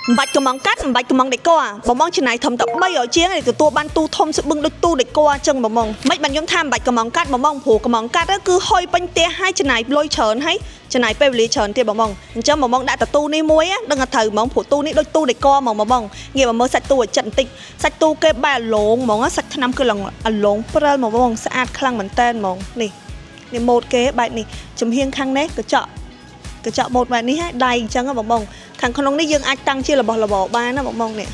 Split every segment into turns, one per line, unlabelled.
មិនបាច់កំងកាត់មិនបាច់កំងដេកបងបងចំណាយធំតែ300ជាងឯងទទួលបានទូធំស្បឹងដូចទូដេកអញ្ចឹងបងបងមិនបានខ្ញុំថាមិនបាច់កំងកាត់បងបងព្រោះកំងកាត់គឺហុយពេញផ្ទះហើយចំណាយលុយច្រើនហើយចំណាយពេលវេលាច្រើនទៀតបងបងអញ្ចឹងបងបងដាក់តែទូនេះមួយដឹងថាត្រូវហ្មងព្រោះទូនេះដូចទូដេកហ្មងបងបងងាកមកមើលសាច់ទូឲ្យចិត្តបន្តិចសាច់ទូគេបែរឡងហ្មងសាច់ថ្នាំគឺឡើងអាឡងព្រិលហ្មងបងស្អាតខ្លាំងមែនតើហ្មងនេះនេះម៉ូតគេបែបនេះចំហៀងខាងនេះកញ្ចក់ កញ្ចក់ម៉ូតបែបនេះហើយដៃអញ្ចឹងហ៎បងបងខាងក្នុងនេះយើងអាចតាំងជារបស់របរបានណាបងបងនេះ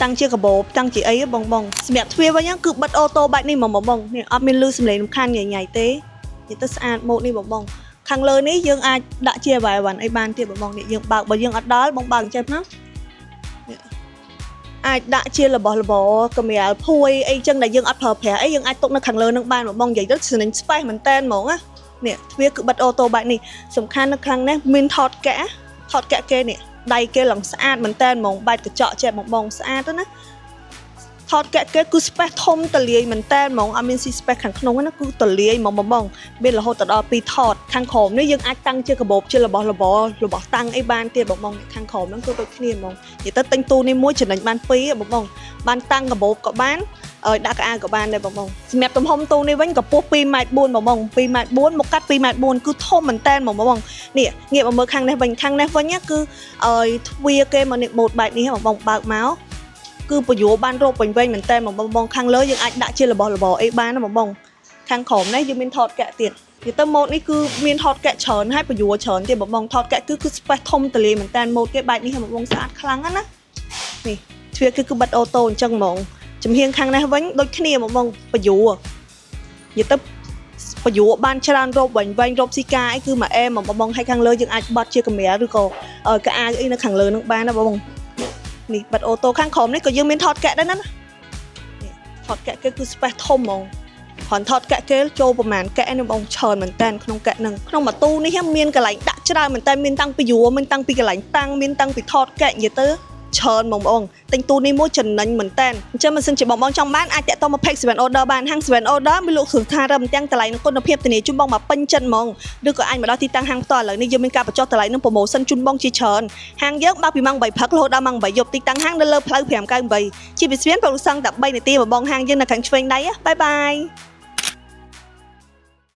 តាំងជាកាបូបតាំងជាអីហ៎បងបងសម្រាប់ទ្វារវិញហ្នឹងគឺបិទ auto បែបនេះហ្មងបងបងនេះអត់មានលឺសំឡេងរំខានញ៉ៃញ៉ៃទេនិយាយទៅស្អាតម៉ូតនេះបងបងខាងលើនេះយើងអាចដាក់ជាអវ៉ៃវ៉ាន់អីបានទៀតបងបងនេះយើងបើកបើយើងអត់ដល់បងបើកអញ្ចឹងណានេះអាចដាក់ជារបស់របរកម្រាលភួយអីចឹងដែលយើងអត់ប្រើប្រាស់អីយើងអាចទុកនៅខាងលើនឹងបានបងបងនិយាយទៅស្និញ space មែនតើហ្មងណានេះទ្វារគឺបិទ auto បែបនេះ សំខាន់នៅខាងនេះមានថតកាក់ថតកាក់គេនេះដៃគេឡើងស្អាតមែនតើហ្មងបែបកញ្ចក់ចេះបងបងស្អាតទៅណាថតកាក់គេគឺ space ធំតលាយមែនតើហ្មងអត់មានស៊ី space ខាងក្នុងណាគឺតលាយហ្មងបងបងមានរហូតដល់2ថតខាងក្រោមនេះយើងអាចតាំងជាកាបូបជារបស់របររបស់តាំងអីបានទៀតបងបងខាងក្រោមហ្នឹងគឺដូចគ្នាហ្មងនិយាយទៅទិញទូនេះមួយចំណេញបានពីរបងបងបានតាំងកាបូបក៏បានឲ្យដាក់កៅអៅក៏បានដែរបងបងសម្រាប់ទំហំទូនេះវិញកម្ពស់2ម៉ែត្រ4បងបង2ម៉ែត្រ4មកកាត់2ម៉ែត្រ4គឺធំមែនតើហ្មងបងបងនេះងាកមកមើលខាងនេះវិញខាងនេះវិញណាគឺឲ្យទ្វារគេមកនេះម៉ូតបែបនេះបងបងបើកមកគឺពយោបានរកវិញវិញមែនតើបងបងខាងលើយើងអាចដាក់ជារបស់របរអីបានណាបងបងខាងក្រោមនេះយើងមានថតកាក់ទៀតនិយាយទៅម៉ូតនេះគឺមានថតកាក់ច្រើនហើយពយោច្រើនទៀតបងបងថតកាក់គឺ space ធំទលាយមែនតើម៉ូតគេបែបនេះបងបងស្អាតខ្លាំងណាស់ណានេះទ្វារគឺបិទ auto អញ្ចឹងហ្មង ចំហៀងខាងនេះវិញដូចគ្នាហ្មងបងពយោនិយាយទៅពយោបានច្រើនរោបវិញវិញរោបស៊ីកាអីគឺមួយអែមហ្មងបងហើយខាងលើយើងអាចបត់ជាកាមេរ៉ាឬក៏កៅអៅអីនៅខាងលើនឹងបានណាបងនេះបិទ auto ខាងក្រោមនេះក៏យើងមានថតកាក់ដែរណានេះថតកាក់គេគឺ space ធំហ្មងគ្រាន់ថតកាក់គេចូលប្រហែលកាក់នេះបងច្រើនមែនតើក្នុងកាក់ហ្នឹងក្នុងមួយទូនេះមានកន្លែងដាក់ច្រើនមែនតើមានតាំងពីយួរមានតាំងពីកន្លែងតាំងមានតាំងពីថតកាក់និយាយទៅច្រើនហ្មងបងទិញទូនេះមួយចំណេញមែនតើអញ្ចឹងបើសិនជាបងបងចង់បានអាចតាក់ទងមក page 7 order បានហាង7 order មានលក់ស្ថារឹមទាំងតម្លៃនិងគុណភាពធានាជូនបងមកពេញចិត្តហ្មងឬក៏អាចមកដល់ទីតាំងហាងផ្ទាល់ឥឡូវនេះយើងមានការបញ្ចុះតម្លៃនិង promotion ជូនបងជាច្រើនហាងយើងបើកពីម៉ោង8ព្រឹករហូតដល់ម៉ោង8យប់ទីតាំងហាងនៅលើផ្លូវ598ជាពិសេសប្រុសសង្ឃតែ3នាទីបងបងហាងយើងនៅខាងឆ្វេងដៃ bye bye.